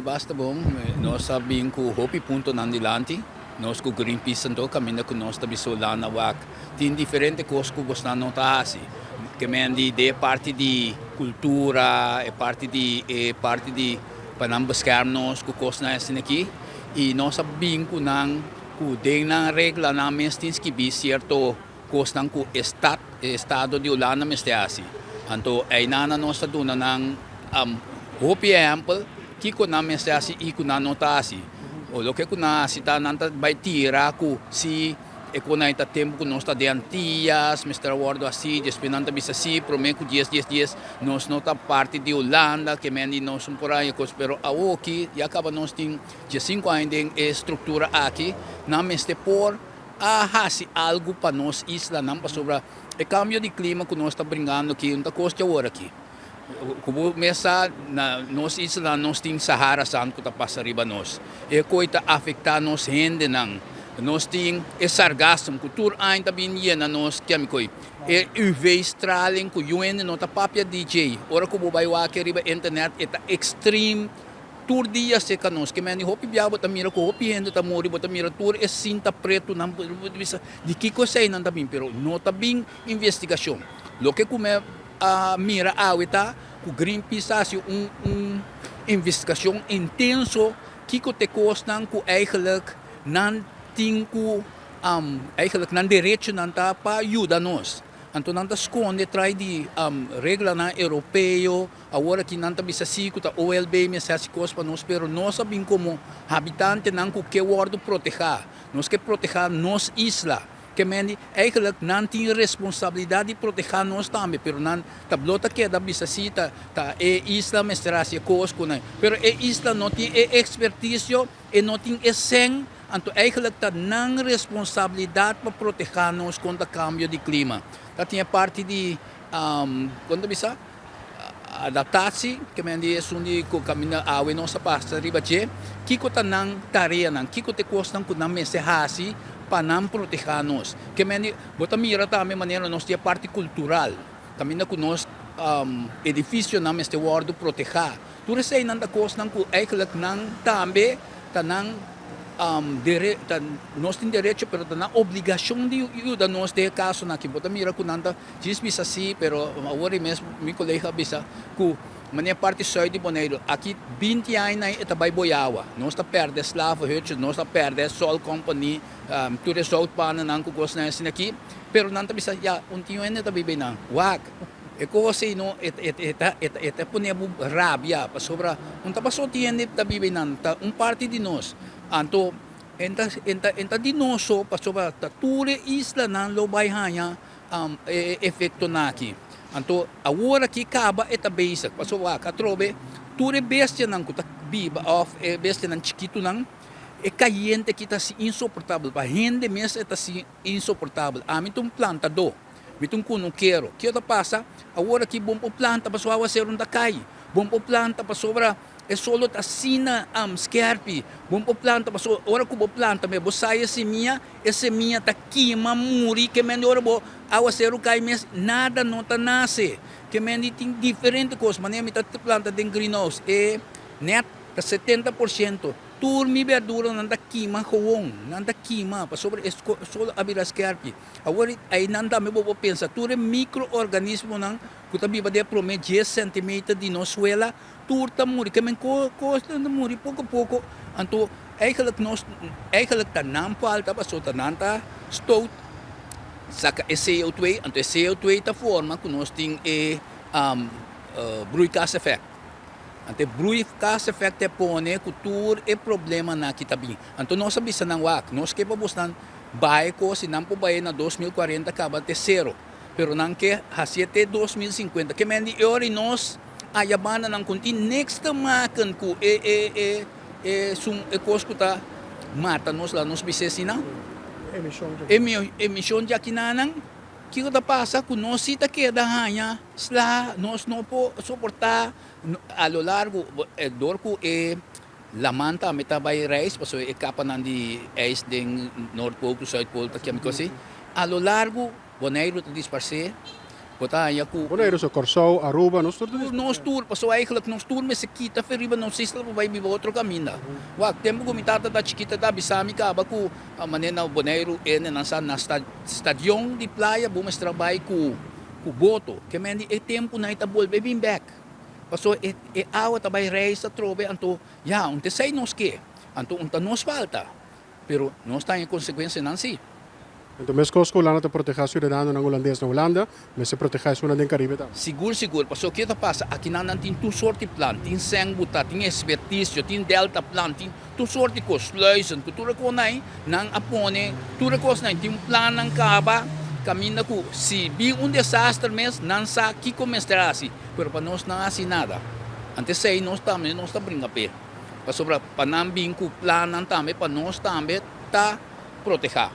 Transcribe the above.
bai basta bon. Nos a bin ku hopi puntonan dilanti. Nos ku Greenpeace anto kaminda ku nos ta bisa Hulanda wak tin diferente kos ku bosnan no ta hasi. Ke men di den e parti di kultura, e parti di e parti di pa nan beskerm nos ku kosnan asina aki. I nos a bin ku nan ku den nan reglanan mes tin skibí sierto kosnan ku e stat, e estado di Hulanda mester hasi. Anto einan nos ta duna nan hopi ehèmpel kiko nan mester hasi i ku nan no ta hasi. O loke ku nan hasi ta nan ta bai tira ku si e kon ta tempu ku nos ta den Antillas mester a wòrdu hasi, despues nan ta bisa si promé ku dies dies dies nos no ta parti di Hulanda ke men di nos un por aña kos pero awoki ya kaba nos tin diesinku aña den e struktura aki nan mester por a hasi algu pa nos islanan pasobra e kambio di klima ku nos ta bringando aki no ta kos di awor aki. Ku bo mes sa na nos islanan nos tin Sahara Sand ku ta pasa riba nos. E koi ta afektá nos hendenan. Nos tin e sargassum ku tur aña ta bin yena nos kemikoi. E UV straling ku yu hende no ta papia di djei. Ora ku bo bai wak riba internet e ta extreme. Tur dia serka nos ke mende hopi bia bo ta mira ku hopi hende ta muri, bo ta mira tur e sinta pretunan, bo ta bisa di kiko eseinan ta bin, pero no ta bin investigashon. Loke ku mi a mira awe ta ku Greenpeace a hasi un un investigashon intenso kiko ta e kosnan ku eigenlijk nan tin ku eigenlijk nan derechonan ta pa yuda nos. Anto nan ta skonde trai di reglanan europeo. Awor aki nan ta bisa si ku ta OLB mester hasi kos pa nos, pero nos a bin komo habitantenan ku ke wòrdu protehá. Nos ke protehá nos isla. Ke men di, eigenlijk nan tin responsabilidat di protehá nos tambe, pero nan ta blo ta keda bisa si ta ta e isla mester hasi e kos ku nan. Pero e isla no tin e ekspertisio, e no tin e sèn, anto eigenlijk ta nan responsabilidat pa protehá nos kontra kambio di klima. Ta tin e parti di, kon ta bisa? Adaptatie, ke men di esun di ku kaminda awe nos a pasa riba dje, kiko ta nan tareanan, kiko ta e kosnan ku nan mester hasi pa nan protehá nos. Ke men di, bo ta mira tambe manera nos tin e parti kultural, kaminda ku nos edifisionan mester wòrdu protehá. Tur eseinan ta kosnan ku eigentlik nan tambe ta nan dere, ta nos tin derecho pero ta nan obligashon di yuda nos den e kasonan aki. Bo ta mira ku nan ta. Djis bisa si, pero awor di mes mi kolega a bisa ku manera parti sùit di Boneiru aki binti aña e ta bai boi awa. Nos ta pèrdè Slavenhutje, nos ta pèrdè Salt Company, tur e zoutpanennan ku kosnan asina aki, pero nan ta bisa ya un tin hende ta biba einan. Wak, e kos ei no e ta e ta pone bo rabia pasobra un ta paso tin hende ta biba einan, ta un parti di nos. Anto e ta e ta di nos so pasobra ta tur e islanan lo bai haña e efectonan aki. Anto awor aki caba e ta bezig, pasobra wak atrobe tur e bestianan cu ta biba of e bestianan chikitonan, e cayente aki ta haci insoportabel, pa hende mes e ta haci insoportabel. Ami ta un plantador, mi ta un cunukero, kico ta pasa? Awor aki bon por planta pasobra awaceru no ta cay, bon por planta pasobra E solo ta asina skerpi. Bo por planta pasobra ora ku bo planta me bo sai e semia, e semia ta kima muri ke mende ora bo awaseru kai mes nada no ta nase. Ke mende tin diferente kos manera mi ta planta den greenhouse e net ta 70% tur mi berduranan ta kima gewoon nan ta kima pasobra e solo a bira skerpi. Awor einan tambe bo por pensa tur e mikroorganismonan ku ta biba den e prome dies sentimeter di nos suela Tur ta muri, ke men kos ta muri poko poko, anto eigenlijk nos, eigenlijk ta nan falta pasobra ta nan ta stoot saka e CO2, anto e CO2 ta forma ku nos tin e broeikaseffect. Anto e broeikaseffect ta pone ku tur e problemanan aki ta bin. Anto nos a bisa nan wak, nos ke pa bosnan baha e kos i nan por baha na 2040 kaba te sero, pero nan ke hasié te 2050. Ke men di e ora i nos Aya banda nan ku tin niks te maken ku e e e e sun e kos ku ta mata nos la nos bisa asina. Emishon djaki. Emishon djakinanan kiko ta pasa ku nos si ta keda haña sla nos no por soporta a lo largo dor ku e laman tambe ta bai reis pasobra e kapanan di ijs den Noordpool ku Zuidpool ta kemi ku asi a lo largo Boneiru ta disparsé. Bo ta haña ku. Boneiru so, Kòrsou, Aruba, nos tur ta disputa. Nos tur, pasobra eigenlijk nos tur mester kita fe riba nos isla pa bai biba otro kaminda. Wak, tempu ku mi tata ta chikita ta bisa mi kaba ku manera na Boneiru ene nan sa na stadion di playa bo mester a bai ku ku boto. Ke men di e tempunan e ta bolbe bin bek. Pasobra e e awa ta bai reis atrobe anto ya, un ta esei nos ke. Anto un ta nos falta. Pero nos ta haña konsekuensianan sí. Anto meskos ku Hulanda ta protehá siudadanonan hulandes na Hulanda, mester protehá esunnan den Karibe tambe. Sigur sigur, pasobra ke ta pasa akinan nan tin tur sort di plan, tin sènguta, tin ekspertisio, tin delta plan, tin tur sort di kos, sluizen, ku tur e kosnan ei nan a pone tur e kosnan ei, tin plannan kaba kaminda ku si bin un desaster mes nan sa kiko mester hasi, pero pa nos nan hasi nada. Antes esei nos tambe nos ta bringa p'e. Pasobra pa nan bin ku plannan tambe pa nos tambe ta protehá.